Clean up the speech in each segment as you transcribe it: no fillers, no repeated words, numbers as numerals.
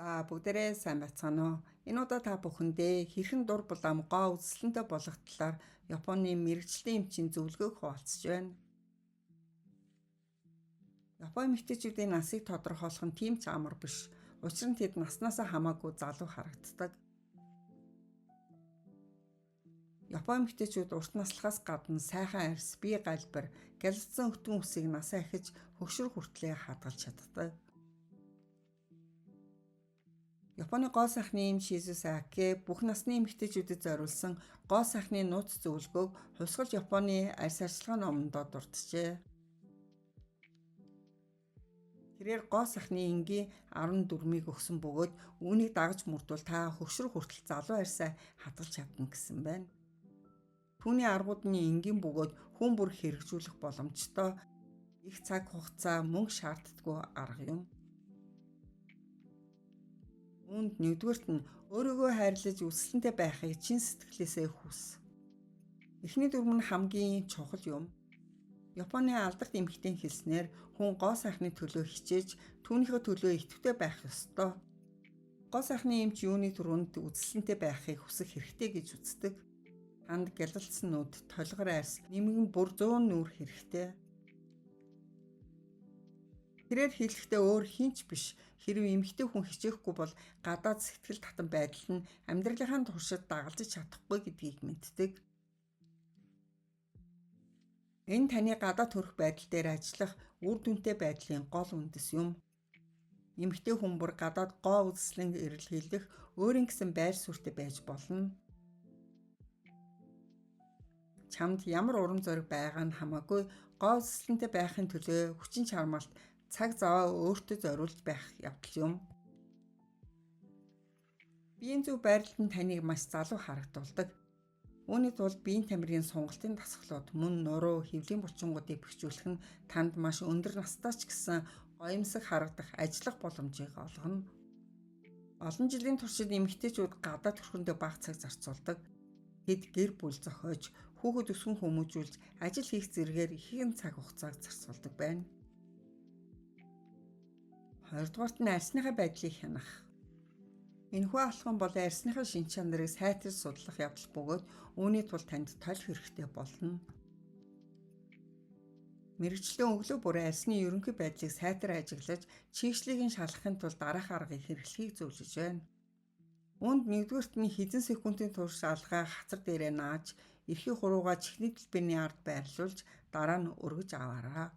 За бүгдээрээ сайн байцгаана уу? Энэ удаа та бүхэндээ хэрхэн дур булаам гоо үзэсгэлэнтэй болох талаар Японы мэргэжлийн эмчийн зөвлөгөөг хуваалцаж байна. Япон эмэгтэйчүүдийн насыг тодорхойлох нь тийм ч амар биш. Учир нь тэд наснаасаа хамаагүй залуу харагддаг. Япон эмэгтэйчүүд урт наслахаас гадна сайхан арьс, бие галбир, гялалзсан өтгөн үсийг насаа ахиж хөгшрөх хүртлээр хадгалж чаддаг. Японы гоо сайхны эмч Шизусаке бүх насны эмэгтэйчүүдэд зориулсан гоо сайхны нууц зөвлөгөөг хувьсгал Японы арьс арчилгаа номондоо дурджээ. Тэрээр гоо сайхны энгийн 14-ийг өгсөн бөгөөд үүнийг дагаж мөрдвөл та хөгшрөх хүртэл залуу арьсаа хадгалж чадна гэсэн байна. Түүний аргууд нь энгийн бөгөөд хүн бүр хэрэгжүүлэх боломжтой их цаг хугацаа мөнгө шаарддаггүй арга юм. Үүнд нэгдүгээрт нь өөрийгөө хайрлаж үзэсгэлэнтэй байхыг чин сэтгэлээсээ хүс. Эхний дүрэм нь хамгийн чухал юм. Японы алдарт эмэгтэйн хэлснээр хүн гоо сайхны төлөө хичээж түүнийхээ төлөө идэвхтэй байх ёстой. Гоо сайхны эмч юуны түрүүнд үзэсгэлэнтэй байхыг хүсэх хэрэгтэй гэж үздэг. Танд гялалзсан нүд, толгор арьс, нэмгэн бүр 100 нүүр хэрэгтэй. Тэрээр хэлэхдээ өөр хэн ч биш хэрэв эмэгтэй хүн хичээхгүй бол гадаад сэтгэл татам байдал нь амьдралынхаа туршид дагалдаж чадахгүй гэдгийг мэддэг. Энэ таны гадаад төрөх байдал дээр ажиллах үр дүнтэй байдлын гол үндэс юм. Эмэгтэй хүн бүр гадаад гоо үзэсгэлэн эрэлхийлэх өөрийн гэсэн байр суурьтай байж болно. Чамд ямар урам зориг байгаа нь хамаагүй гоо үзэсгэлэнтэй байхын төлөө хүчин чармаалт цаг заваа өөртөө зориулж байх явдал юм. Биеийн зөв байрлал нь таныг маш залуу харагдуулдаг. Үүний тулд биеийн тамирын сонголтын дасгалууд мөн нуруу, хэвлийн булчингуудыг бэхжүүлэх нь танд маш өндөр настай ч гэсэн гоёмсог харагдах ажиллах боломжийг олгоно. Олон жилийн туршид эмэгтэйчүүд гадаад төрхөндөө бага цаг зарцуулдаг. Тэд гэр бүл зохиож, хүүхэд өсгөн хүмүүжүүлж, ажил хийх зэргээр ихэнх цаг хугацааг зарцуулдаг байна. Хоёрдугаарт нь арьсныхаа байдлыг хянах. Энэхүү алхам бол арьсныхаа шинж чанарыг сайтар судлах явдал бөгөөд үүний тулд танд толь хэрэгтэй болно. Мэргэжлийн өглөө бүр арьсны ерөнхий байдлыг сайтар ажиглаж, чийгшлийг нь шалгахын тулд дараах аргыг хэрэглэхийг зөвлөж байна. Үүнд нэгдүгээрт нь хэдэн секундын турш алгаа хацар дээрээ нааж, эрхий хуруугаа чихний дэлбэний ард байрлуулж, дараа нь өргөж аваарай.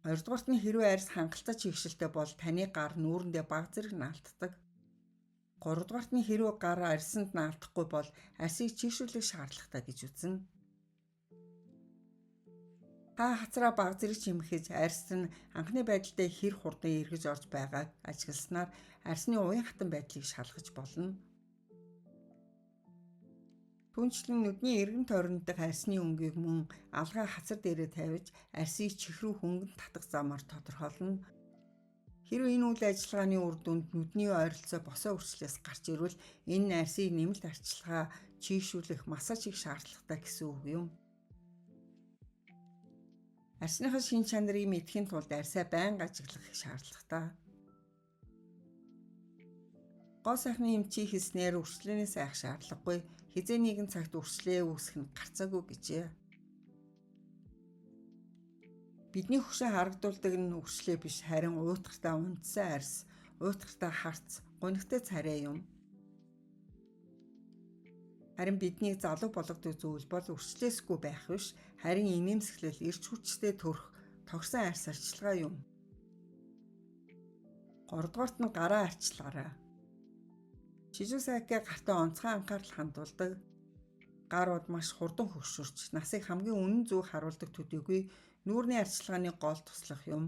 Хоёрдугаарт нь хэрвээ арьс хангалттай чийгшилтэй бол таны гар нүүрэндээ бага зэрэг наалтдаг. Гуравдугаарт нь хэрвээ гар арьсанд наалтахгүй бол арьсыг чийгшүүлэх шаардлагатай гэж үзнэ. Та хацраа бага зэрэг чимхэж арьс нь анхны байдалтай хэр хурдан эргэж орж байгааг ажигласнаар арьсны уян хатан байдлыг шалгаж болно. Түүнчлэн нүдний эргэн тойронд дах арьсны өнгийг мөн алгаа хацар дээрээ тавьж арьсыг чих рүү хөнгөн татах замаар тодорхойлно. Хэрвээ энэ үйл ажиллагааны үр дүнд нүдний ойролцоо босоо үрчлээс гарч ирвэл энэ арьсыг нэмэлт арчилгаа, чийгшүүлэх, массаж хийх шаардлагатай гэсэн үг юм. Арьсныхаа шинж чанарыг мэдэхийн тулд арьсаа байнга ажиглах шаардлагатай. Гоо сайхны эмчийн хэлснээр үрчлэнээс айх шаардлагагүй. Хэзээ нэгэн цагт үрчлээ үүсэх нь гарцаагүй гэжээ. Бидний хөшөө харагдуулдаг нь үрчлээ биш харин уйтгартай унтсан арьс, уйтгартай харц, гунигтай царай юм. Харин биднийг залуу болгодог зүйл бол үрчлээсгүй байх биш, харин инээмсэглэл, эрч хүчтэй төрх, тогсон арьс арчилгаа юм. Гуравдугаарт нь гараа арчилгаарай. Шижусаке гартаа онцгой анхаарал хандуулдаг. Гар уд маш хурдан хөгшөрч, насыг хамгийн үнэн зөв харуулдаг төдийгүй нүүрний арчилгааны гол туслах юм.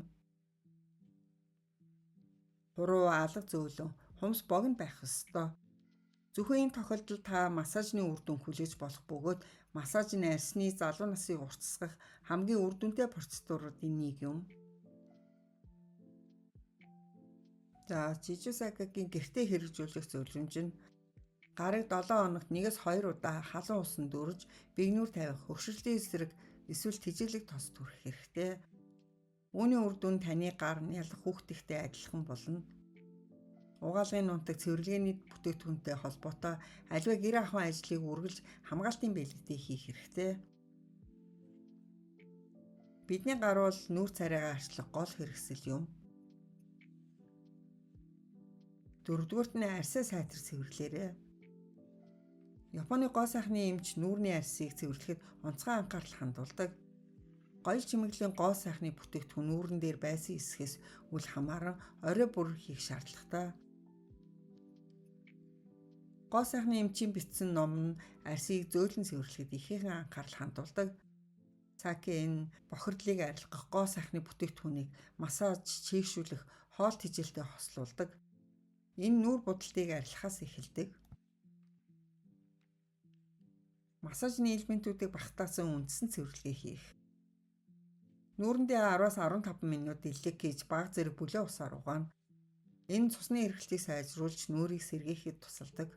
Хуруу, алга зөөлөн, хумс богино байх ёстой. Зөвхөн энэ тохиолдолд та массажны үр дүн хүлээж болох бөгөөд массаж нь арьсны залуу насыг уртасгах хамгийн үр дүнтэй процедуруудын нэг юм. За, Чижусакагийн гэртээ хэрэгжүүлэх зөвлөмж нь гарыг 7 хоногт 1-2 удаа халуун усанд өрж, бэгнүүр тавих, хөгшрөлийн эсрэг эсвэл тэжээлэг тос түрхэх хэрэгтэй. Үүний үр дүн таны гар нь ялах хүүхдийнхтэй адилхан болно. Угаалгын нунтаг цэвэрлэгээний бүтээгдэхүүнтэй холбоотой аливаа гэр ахуйн ажлыг үргэлж хамгаалтын бэлгэдээ хийх хэрэгтэй. Бидний гар бол нүүр царайгаа арчлах гол хэрэгсэл юм. Дөрөвдүгээрт нь арьсаа сайтар цэвэрлээрэй. Японы гоо сайхны эмч нүүрний арьсыг цэвэрлэхэд онцгой анхаарал хандуулдаг. Гоёл чимэглэлийн гоо сайхны бүтээгдэхүүн нүүрэн дээр байсан хэсгээс үл хамааран орой бүр хийх шаардлагатай. Гоо сайхны эмчийн бичсэн ном нь арьсыг зөөлөн цэвэрлэхэд ихээхэн анхаарал хандуулдаг. Саке энэ бохирдлыг арилгах гоо сайхны бүтээгдэхүүнийг массаж, чийгшүүлэх, хоол тэжээлтэй хослуулдаг. Энэ нүүр будалтыг арилгахаас эхэлдэг. Массажны элементүүдийг багтаасан үндсэн цэвэрлэгээ хийх. Нүүрэндээ 10-15 минут дэлгэх гэж бага зэрэг бүлээн усаар угаана. Энэ цусны эргэлтийг сайжруулж нүүрийг сэргээхэд тусалдаг.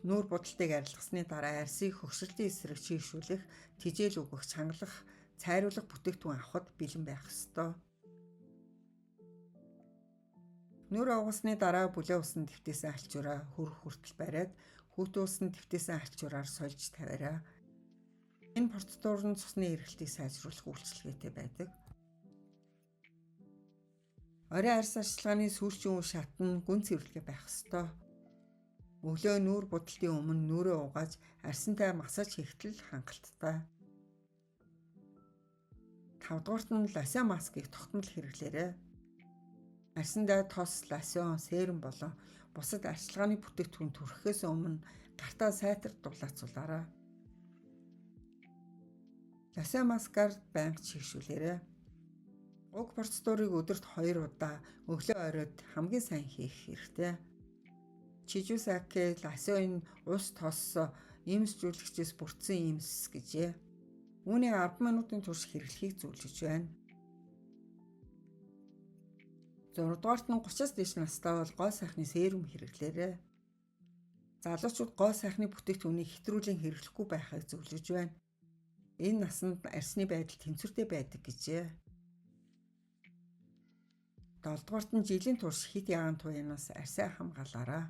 Нүүр будалтыг арилгасны дараа арьсыг хөгшрөлтийн эсрэг чийгшүүлэх, тэжээл өгөх, чангалах, цайруулах бүтээгдэхүүн авахад бэлэн байх ёстой. Нүүр угасны дараа бүлээн усанд твтээсэн альчуураа хөрөх хүртэл бариад хүйтэн усанд твтээсэн альчуураар сольж тавиарай. Энэ процедур нь цусны эргэлтийг сайжруулах үйлчилгээтэй байдаг. Орой арьс арчилгааны сүүлчийн үе шат нь гүн цэвэрлэгээ байх ёстой. Өглөө нүүр будалтын өмнө нүүрээ угааж арьсантай массаж хийхэд л хангалттай. Тавдугаарт нь лосьон маскыг тогтмол хэрэглээрэй. Арьсандаа тос, лосьон, серум болон бусад арчилгааны бүтээгдэхүүн түрхэхээс өмнө гартаа сайтар дулаацуулаарай. Лосьон маскаар байнга чийгшүүлээрэй. Уг процедурыг өдөрт 2 удаа өглөө оройд хамгийн сайн хийх хэрэгтэй. Чижусаке лосьон ус тос эмсжүүлэгчээс бүрдсэн эмс гэжээ. Үүнийг 10 минутын турш хэрэглэхийг зөвлөж байна. 6 дугаарт нь 30-аас дээш настай бол гоо сайхны серум хэрэглээрэй. Залуучууд гоо сайхны бүтээгдэхүүнийг хэтрүүлэн хэрэглэхгүй байхыг зөвлөж байна. Энэ насанд арьсны байдал тэнцвэртэй байдаг гэжээ. 7 дугаарт нь жилийн турш хэт ягаан туяанаас арьсаа хамгаалаарай.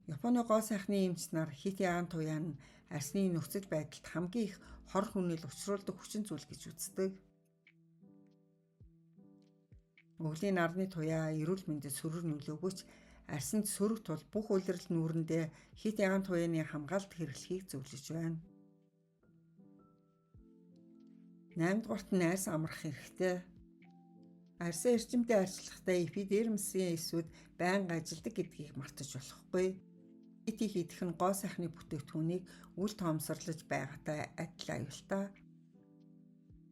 Японы гоо сайхны эмч нар хэт ягаан туяа нь арьсны нөхцөл байдалд хамгийн их хор хүнэл учруулдаг хүчин зүйл гэж үздэг. Өвлийн нарны туяа эрүүл мэндэд сөрөг нөлөөгөөч арьсанд сөрөг тул бүх улирал нүүрэндээ хэт ягаан туяаны хамгаалалт хэрэглэхийг зөвлөж байна. 8 дугаарт нь арьс амрах хэрэгтэй. Арьсаа эрчимтэй арчлахдаа эпидермисийн эсүүд байнга ажилдаг гэдгийг мартаж болохгүй. Хэт их идэх нь гоо сайхны бүтээгдэхүүнийг үл тоомсорлож байгаатай адил аюултай.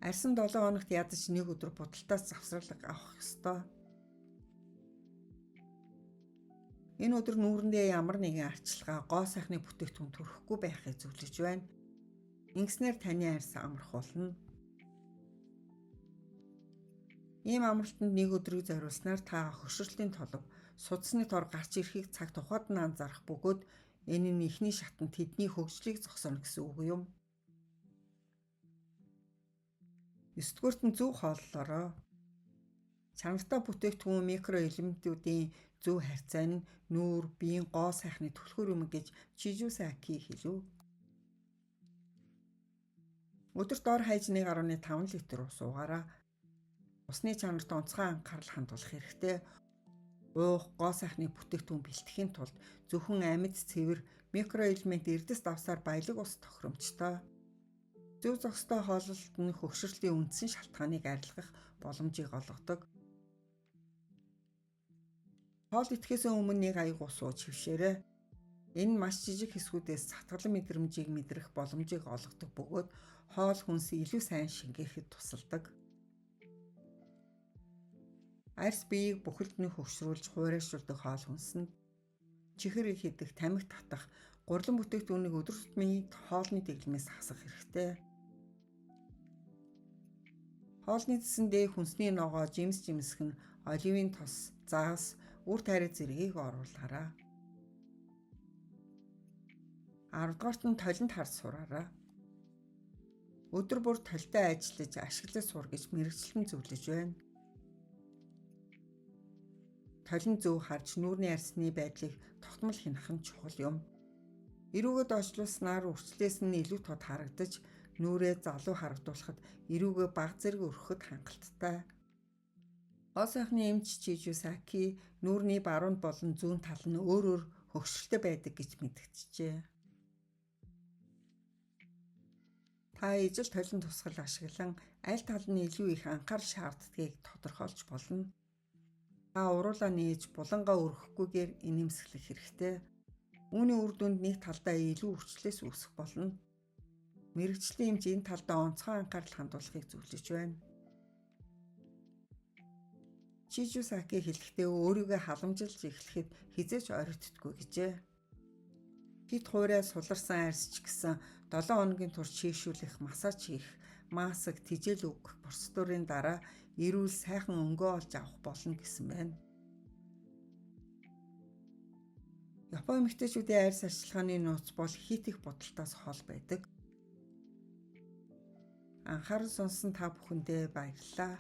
Арьсан 7 хоногт ядаж нэг өдөр будалтаас завсарлага авах ёстой. Энэ өдөр нүүрэндээ ямар нэгэн арчилгаа, гоо сайхны бүтээгдэхүүн түрхэхгүй байхыг зөвлөж байна. Ингэснээр таны арьс амрах болно. Ийм амралтанд нэг өдрийг зориулснаар та хөгшрөлтийн толбо, судасны тор гарч ирэхийг цаг тухайд нь анзаарах бөгөөд энэ нь эхний шатанд тэдний хөгжлийг зогсооно гэсэн үг юм. 9 дугаарт нь зөв хооллоорой. Чанартай бүтээгдэхүүн микроэлементүүдийн зөв харьцаа нь нүүр, биеийн гоо сайхны түлхүүр юм гэж Чижусаки хэлв. Өдөрт дор хаяж 1.5 литр ус уугаарай. Усны чанарт онцгой анхаарал хандуулах хэрэгтэй. Уух, гоо сайхны бүтээгдэхүүн бэлтгэхийн тулд зөвхөн амьд цэвэр микроэлемент эрдэс давсаар баялаг ус тохиромжтой. Зөв зохистой хооллолт нь хөгшрөлтийн үндсэн шалтгааныг арилгах боломжийг олгодог. Хоол идэхээс өмнө нэг аяг ус ууж хэвшээрэй. Энэ маш жижиг хэсгүүдээс цатгалан мэдрэмжийг мэдрэх боломжийг олгодог бөгөөд хоол хүнс илүү сайн шингээхэд тусалдаг. Арьс биеийг бүхэлд нь хөгшрүүлж хуурайшуулдаг хоол хүнс нь чихэр их идэх, тамхи татах, гурлан бүтээгдэхүүнийг өдөр тутмын хоолны дэглэмээс хасах хэрэгтэй. Хоолны цэсэндээ хүнсний ногоо, жимс жимсгэн, оливын тос, загас, үр тариа зэргийг оруулаарай. 10 дугаарт нь толинд харж сураарай. Өдөр бүр толитой ажиллаж ашиглаж сур гэж мэргэжилтэн зөвлөж байна. Толин зөв харж нүүрний арьсны байдлыг тогтмол хянах нь чухал юм. Эрүүгээ доошлуулснаар үрчлээс нь илүү тод харагдаж нүүрээ залуу харагдуулахад эрүүгээ бага зэрэг өргөхөд хангалттай. Гоо сайхны эмч Чижу Саки нүүрний баруун болон зүүн тал нь өөр өөр хөгшрөлтэй байдаг гэж мэдэгджээ. Та ижил толин тусгал ашиглан аль тал нь илүү их анхаарал шаарддгийг тодорхойлж болно. Та уруулаа нээж булангаа өргөхгүйгээр инээмсэглэх хэрэгтэй. Үүний үр дүнд нэг талдаа илүү үрчлээс үүсэх болно. Мэргэжлийн эмч энэ талдаа онцгой анхаарал хандуулахыг зөвлөж байна. Чижу Саки хэлэхдээ өөрийгөө халамжилж эхлэхэд хэзээ ч оройтдоггүй гэжээ. Хэт хуурай суларсан арьс ч гэсэн 7 хоногийн турш чийгшүүлэх, массаж хийх, маск, тэжээл өгөх процедурын дараа эрүүл сайхан өнгөө олж авах болно гэсэн байна. Япон эмэгтэйчүүдийн арьс арчилгааны нууц бол хэт их будалтаас хол байдаг. Анхаарал сонссон та бүхэндээ баярлалаа.